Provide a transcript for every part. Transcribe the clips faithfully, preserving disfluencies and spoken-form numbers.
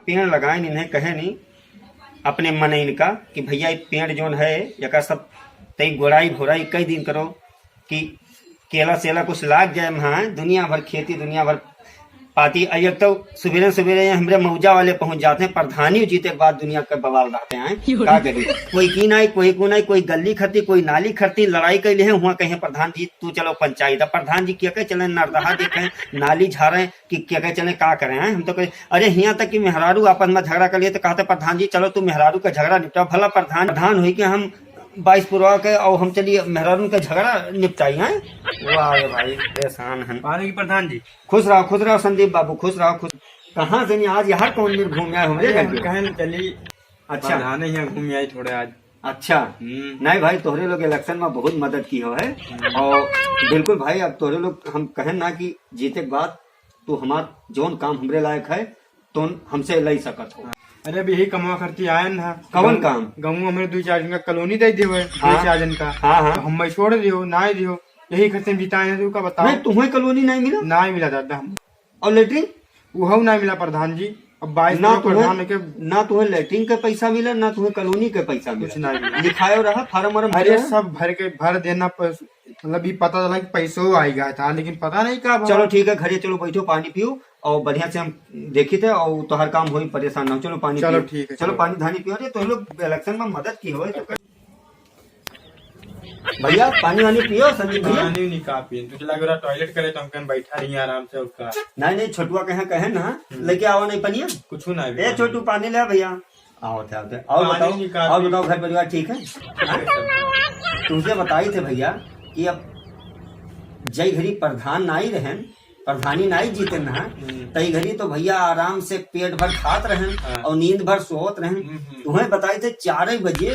पेड़ लगाइन, इन्हें कहे नहीं अपने मन इनका कि भैया, ये पेड़ जोन है, एकर सब तई गोड़ाई भोराई कई दिन करो कि केला सेला कुछ लाग जाए। हाँ, दुनिया भर खेती, दुनिया भर पाती। अब एक तो सुबेरे सुबेरे हमरे मौजा वाले पहुंच जाते हैं, प्रधानी जीते के बाद दुनिया का बवाल रहते हैं। का करी, कोई की नहीं, कोई को नहीं, कोई गली खरती, कोई नाली खरती, लड़ाई कर ले हैं, हुआ कहे प्रधान जी तू चलो पंचायत। अब प्रधान जी क्या कहे चले, नरदहा देखे, नाली झारे कि क्या कहे चले, का करे हैं। हम तो कहे, अरे हियाँ तक कि मेहरारू आपस में झगड़ा कर लिए तो कहते प्रधान जी चलो तू मेहरारू का झगड़ा निपटाओ। भला प्रधान, प्रधान हुई कि हम बाईस पुरवा के और हम चलिए मेहरारू का झगड़ा निपटाई हैं। वाह रे भाई, परेशान हैं। पानी की प्रधान जी। खुश रहो, खुश रहो संदीप बाबू, खुश रहो, खुश। कहाँ से नहीं आज यार कौन मेर घूम आए हमरे अरे, घर हम के? कहें चली अच्छा। प्रधान ही यहाँ घूम आई थोड़े आज। अच्छा। हम्म। नहीं भाई, तोहरे लोग इलेक्शन में बहुत मदद की हो है। हम्म। और बिल्कुल भाई, अब तोहरे लोग हम कहें ना कि जीते के बाद तू हमार जौन काम हमरे लायक है, तौन हमसे लई सकत हो। अरे, अब यही कमवा करती आयन हा। कवन गाँव-, काम? गाँव हमरे दुई चार जन का कॉलोनी दे दियो है, हाँ। दुई चार जन का। हाँ, हाँ। तो हम छोड़ दियो, ना दियो, यही खर्चे में बिताए हैं, तू का बताओ? नहीं, तुम्हें कॉलोनी नहीं मिला? ना मिला दादा हम। और लेटरिन? उहउ ना मिला प्रधान जी। अब बाईस ना तो तुम्हें, प्रधान के ना तुम्हें लेटरिन के पैसा मिला, ना तुम्हें कॉलोनी के पैसा कुछ मिला। ना मिला। लिखायो रहा, फार्म वार्म अरे भरे रहा? सब भर के, भर देना, प-, मतलब ये पता चला कि पैसो आई गया था, लेकिन पता नहीं का भरा। चलो ठीक है, घरे चलो, बैठो, पानी पियो और बढ़िया से हम देखी थे और तोहर काम होई, परेशान ना हो। चलो पानी चलो पियो। ठीक है, चलो चलो। पानी धानी पियो। अरे तो लोग इलेक्शन में मदद की हो तो भैया, पानी वानी पियो, संदीप भैया। पानी नहीं का पिए, तुझे लग रहा टॉयलेट करे तो हम कहीं बैठा रही आराम से, और का? नहीं, नहीं, छोटुआ कहे, कहे ना, हम्म। लेके आओ नहीं पनिया। कुछ ना ए, छोटू, पानी ले आ भैया। आओ थे, आओ थे। और पानी बताओ, निकाल और दी। बताओ, घर परिवार ठीक है? तुमसे बताई थे भैया कि अब जय घरी प्रधान नाई रहन, प्रधानी नाई जीते ना, हम्म। तई घरी तो भैया आराम से पेट भर खात रहन हाँ। और नींद भर सोत रहन। हम्म, हम्म। तुम्हें बताई थे चार बजे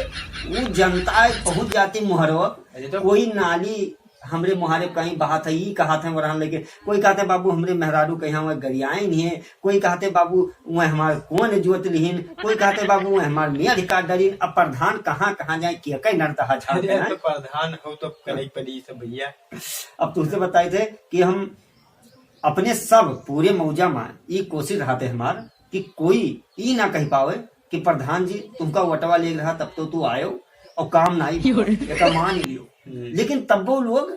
वो जनता पहुंच जाती मुहरवा, अरे तो कोई नाली हमरे मुहारे कहीं बहात है, ई कहत है वरहन लेके, कोई कहते बाबू हमरे मेहरारू कहीं वह गरियाए नहीं है, कोई कहते बाबू वह हमार कौन जोत लिहिन, कोई कहते बाबू वह हमार मेड़ काट डरिन। अब प्रधान कहाँ कहाँ जाए, के कई नरदहा झाड़ अरे देना। तो प्रधान हो तो करे पड़ी सब भैया। अब तुमसे बताई थे कि हम अपने सब पूरे मौजा में ई कोशिश रहते हमार कि कोई ई ना कह पावे कि प्रधान जी तुमका वोटवा ले रहा तब तो तू आयो और काम ना ही एका मान ही लियो। हम्म। लेकिन तब वो लोग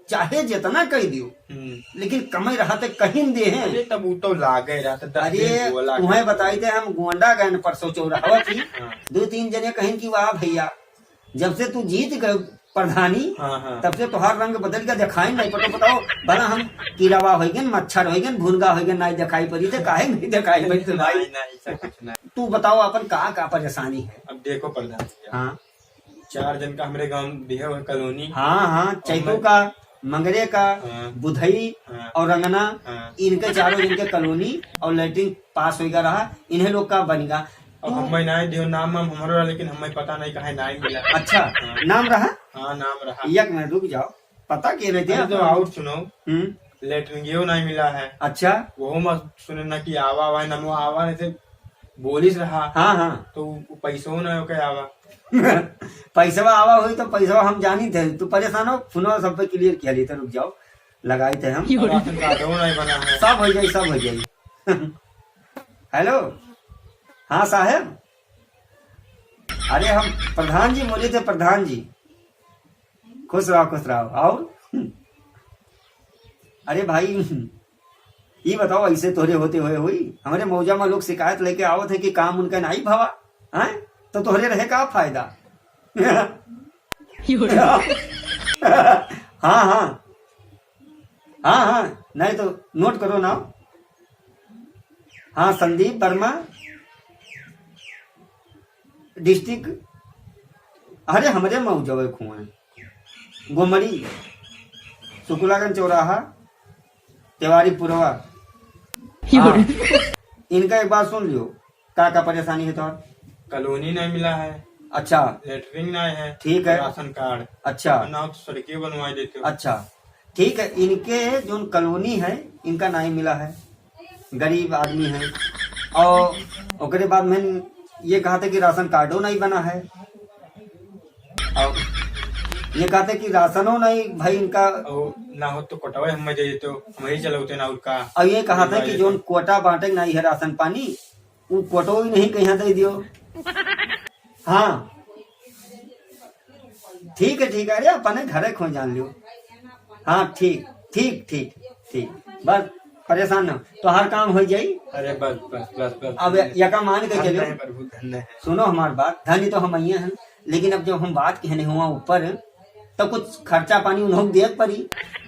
चाहे जितना कह दियो, हम्म। लेकिन कमे रहा ते कहीं दे हैं। अरे तब वो तो लागे रहा था, दस अरे दिन बोला तुम्हें था। बताई थे हम गोंडा गए न परसों चौराहा की, हाँ। दो तीन जने कहें कि वाह भैया जब से तू जीत गए प्रधानी, हाँ, हाँ। तब से तोहार रंग बदल के दिखाई नहीं पड़ो। बताओ, भला हम कीड़ावा होइगन, मच्छर होइगन, भुनगा होइगन, नहीं दिखाई पड़ी थे, काहे नहीं दिखाई पड़ी थे भाई? नहीं, नहीं, ऐसा कुछ नहीं। तू बताओ, अपन का, का परेशानी है? अब देखो प्रधान जी, हाँ। चार जन का हमरे गांव दिहे हुए कॉलोनी। हाँ, हाँ, और चैतू मैं का, मंगरे का, हाँ। बुधई हाँ। और रंगना, हाँ। इनके चारों जन के कॉलोनी और लेटरिन पास होइगा रहा, इन्हें लोग का बनिगा। अब तो हमें नाई दियो नाम, हम हमरो रहा, लेकिन हमें पता नहीं कहाँ नाई मिला। अच्छा, हाँ। नाम रहा? हाँ, नाम रहा। एक मिनट रुक जाओ, पता के रहे थे अरे, तो आप? और सुनो, हम्म। लेटरिंगियो नहीं मिला है। अच्छा। वो मत सुने ना कि आवा, आवा, नमो आवा, नहीं से बोलिस रहा। हाँ, हाँ। तो वो पैसो ना होके आवा। पैसवा आवा हुई तो पैसवा हम जानी थे, तू परेशान हो, फोनवा सब पे क्लियर किया ली, तो रुक जाओ, लगाई थे हम। राशन कार्डो नहीं बना है। सब हो जाई, सब हो जाई। हेलो, हाँ साहेब, अरे हम प्रधान जी बोले थे, प्रधान जी। खुश रहो, खुश रहो। और अरे भाई, ई बताओ, ऐसे तोरे होते हुए हुई? हमरे मौजा में लोग शिकायत लेके आवत है कि काम उनका नहीं भवा, हैं? तो तोहरे रहे का फायदा? हाँ, हाँ। हाँ, हाँ, नहीं तो नोट करो ना। हाँ, संदीप वर्मा, डिस्ट्रिक्ट, अरे, हमरे मऊ जवे खुए, गोमड़ी, सुकुलागंज चौराहा, तिवारी पुरवा। हाँ, इनका एक बात सुन लियो, का का परेशानी है तोहर? कॉलोनी नहीं मिला है। अच्छा। लेटरिन नहीं है। ठीक है। राशन कार्ड। अच्छा। और ना तो सड़कें बनवा देते हो। अच्छा, ठीक है, इनके जोन कॉलोनी है, इनका नहीं मिला है, गरीब आदमी है। और ओकरे बाद में ये कहा था कि राशन कार्डो नहीं बना है। और ये कहते कि राशनो नहीं भाई इनका। और ना हो तो कोटवा हम जाइए तो हम ही चलौते ना और का। और ये कहते कि जोन कोटा बांटे नहीं है राशन पानी, वो कोटो ही नहीं कहीं दे दियो। हाँ, ठीक है, ठीक है। अरे, अपने घरे खो जान लियो। हाँ, ठीक, ठीक, ठीक, ठीक। बस, परेशान ना, तोहार काम हो जाई। अरे, बस, बस, बस, बस, अब धन्य। यका मान के धन्य चलियो। है प्रभु, धन्य है। सुनो हमार बात, धनी तो हम आइए हैं, लेकिन अब जब हम बात कहने हुआ ऊपर, तो कुछ खर्चा पानी उन्हों देख पड़ी।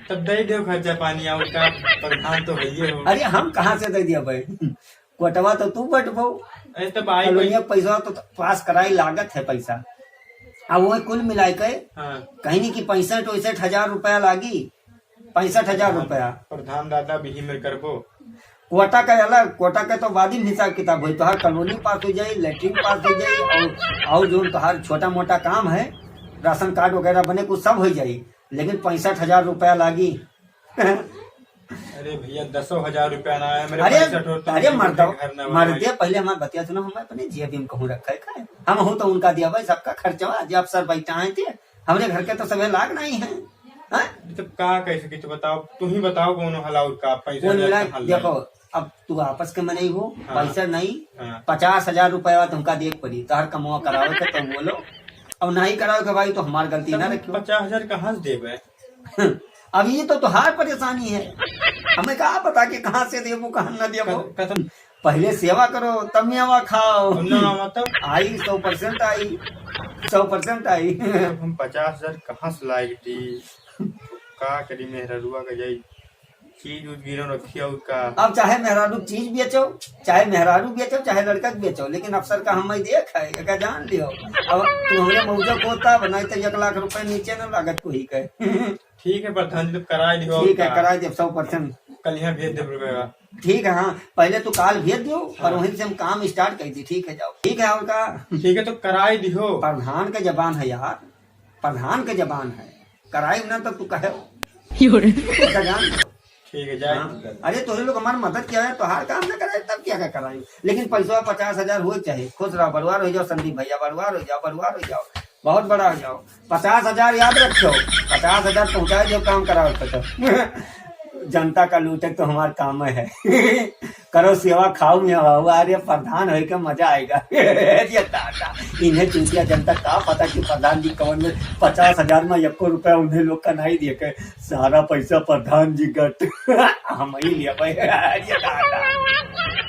तब दे दो खर्चा पानी, और का, प्रधान तो है ही हो। अरे, हम कहाँ से दे दिया भाई? कोटवा तो तू बटबो। अरे, तब आई कॉलोनिया भाई। पैसा तो पास कराई लागत है पैसा। अब वो कुल मिलाए के हाँ। कहीं नहीं कि पैंसठ वैसठ हजार रुपया लागी, पैंसठ हजार रुपया। प्रधान दादा भी हिम्मत करबो। कोटा का अलग, कोटा का तो बाद में हिसाब किताब होई। तोहार कॉलोनी पास हो जाई, लेटरिन पास हो जाई, और, और जो तोहार छोटा मोटा काम है, राशन कार्ड वगैरह बने, कुछ सब हो जाई, लेकिन पैंसठ हजार रुपया लागी। अरे भैया, दसो हजार रुपया ना है, मेरे अरे, पैंसठ हो तो अरे मुझे मर्दवा, घर ना बनवाई। मर्दे, पहले हमार बतिया सुनो, हम अपने जेब में कहूँ रखा है का? हम हो तो उनका दिया भाई, सबका खर्चवा, जे अफसर बैठा है थे, हमरे घर के तो सभी लाग नहीं है। हाँ? अरे तब का कह सकी, तो बताओ, तू ही बताओ कौन हला और का पैसा कौन जाए मिला? कहाँ लाए? देखो, अब तू आपस के में नहीं हो, हाँ। पैसा नहीं, हाँ। पचास हजार रुपया तुमका देख पड़ी, तोहर कमवा करावे के तो बोलो, अब नहीं करावे के भाई तो हमार गलती ना तब रखियो। पचास हजार कहाँ से देबे? अब ये तो तोहार परेशानी है, हमें का पता कि कहाँ से देबो, कहाँ ना देबो। क-, कतन पहले सेवा करो, तब मेवा खाओ। ना, मतलब? आई, सौ परसेंट आई, सौ परसेंट आई। अब हम पचास हजार कहाँ से लाए दी? का करी, मेहररुआ का जाई, चीज उज गिरो रखी और का? अब चाहे मेहरारू चीज बेचो, चाहे मेहरारू बेचो, चाहे लड़का के बेचो, लेकिन अफसर का हम देख है, एका जान लियो। अब तू हमरे मौजक होता, अब नहीं तो एक लाख रुपए नीचे न लागत कोई के। ठीक है प्रधान जी, तो कराए दियो ठीक है, और का? कराए देब सौ परसेंट। कल यहाँ भेज देब रुपया। ठीक है, हाँ, पहले तू काल भेज दियो और हाँ। वहीं से हम काम स्टार्ट कर दी। ठीक है, जाओ। ठीक है, और का? ठीक है, तो कराए दियो। प्रधान के जबान है यार, प्रधान के जबान है, कराए ना तो तू कहे। यो रे। ऐसा जान लो। ठीक है, जाए। हाँ। अरे तोरे लोग हमार मदद किया है, तोहार काम ना कराए तब क्या क्या कराए? लेकिन पैसा पचास हजार हो चाहे, खुश रहो, बड़वार हो जाओ, संदीप भैया बड़वार हो जाओ, बड़वार हो जाओ, बहुत बड़ा हो जाओ। पचास हजार याद रखो, पचास हजार पहुँचाए जो काम कराओ तो। जनता का लूटे तो हमार काम है। करो सेवा, खाओ मेवा, अरे प्रधान होए के मजा आएगा। ये दादा, इन्हें चूतिया जनता का पता कि प्रधान जी कवन में पचास हजार में एको रुपया उन्हें लोग का नहीं दिए के, सारा पैसा प्रधान जी गट। हम ही लिया भाई। ये दादा।